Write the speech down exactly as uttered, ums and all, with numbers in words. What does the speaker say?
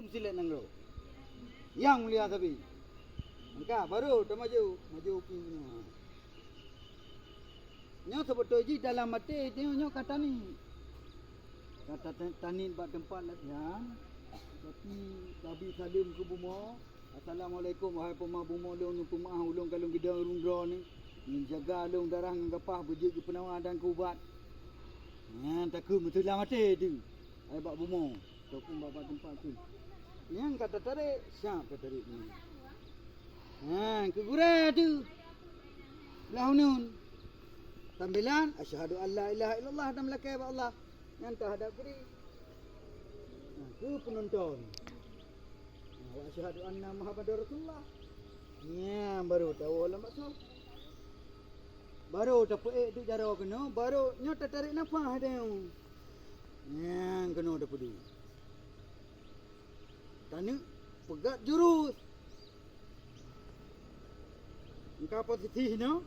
Silet nanggroe. Nyang mulia sabe. Maka baru tamaju, maju pi nyoe. Nyoe seubeutôi jih dalam até nyoe, nyoe ka taniet. Ka ta-, taniet bak teumpat latihan. Tapi tabi saleuem keu bumoe. "Assalamualaikum, wahai poma bumoe lôn, lôn peumeu'ah ulôn ka lôn geudong ureueng droeneuh. Ngon jaga lôn darah ngon gapah beujeuet keu peunawa dan keu ubat." Nyan takheun meuseulamat até teuh. Hai bak bumoe. Ataupun bak-bak teumpat tu. Nyang ka tatarek, siap tatarek ni. Ha, keu gurée tu. Lah uneun. Tambilan, asyhadu an la ilaha illallah dan meulakée bak Allah. Nyan tahadap kiri. Ha, keu penonton. Ha, wa asyhadu anna Muhammadar Rasulullah. Nyan baru tawoe lam bakso. Baru tapeuék tu jaroe keunoe, baru nyoe tatarek nafah teuh. Nyan keunoe tapeuduek. Taneuk peugah jurus. Engka posisi nyoe,